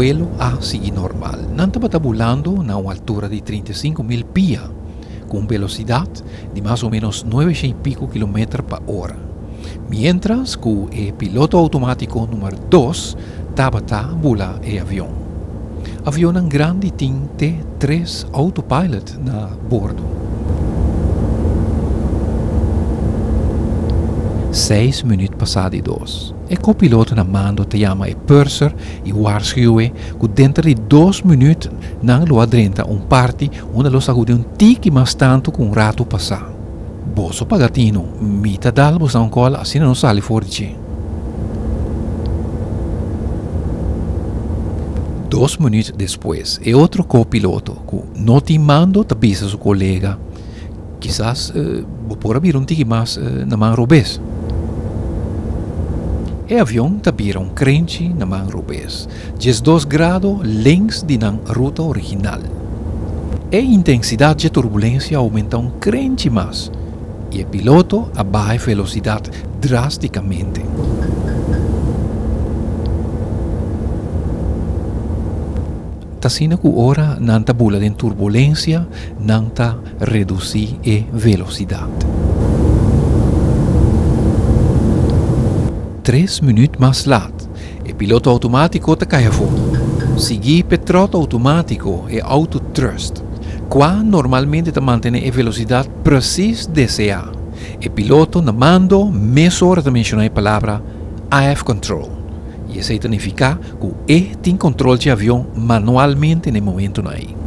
Vuelo a sigui normal. Nan tabata bulando na un altura di 35.000 pia, ku un velosidat di mas o ménos 900 i piku kilometer pa ora. Miéntras ku e piloto outomátiko number 2 tabata bula e avion. Avionnan grandi tin te tres autopilot na bordo. Seis minüt pasá di dos, e kopiloto na mando ta yama e purser i waarschuwe ku denter di dos minüt nan lo a drenta un parti unda lo sagudi un tiki mas tantu ku un ratu pasá. Boso paga tinu, mi ta dal bosnan un kòl asina nos sali for di dje. Dos minüt despues, e otro kopiloto ku no tin mando ta bisa su kolega, Kisas bo por a bira un tiki mas na man robes. E avion ta bira un krenchi na man robes, 12 grado links di nan ruta original. E intensidat dje turbulensia a oumenta un krenchi mas i e piloto a baha e velosidat drástikamente. Ta asina ku ora nan ta bula den turbulensia, nan ta redusí e velosidat. Tres minüt mas lat, e piloto outomátiko ta kai afó. Siguí p'e tròt outomátiko, e autothrust, kua normalmente ta mantené e velosidat presis deseá. E piloto na mando mesora ta menshoná e palabra I have control, i esei ta nifiká ku e tin kontrol dje avion manualmente na e momentunan ei.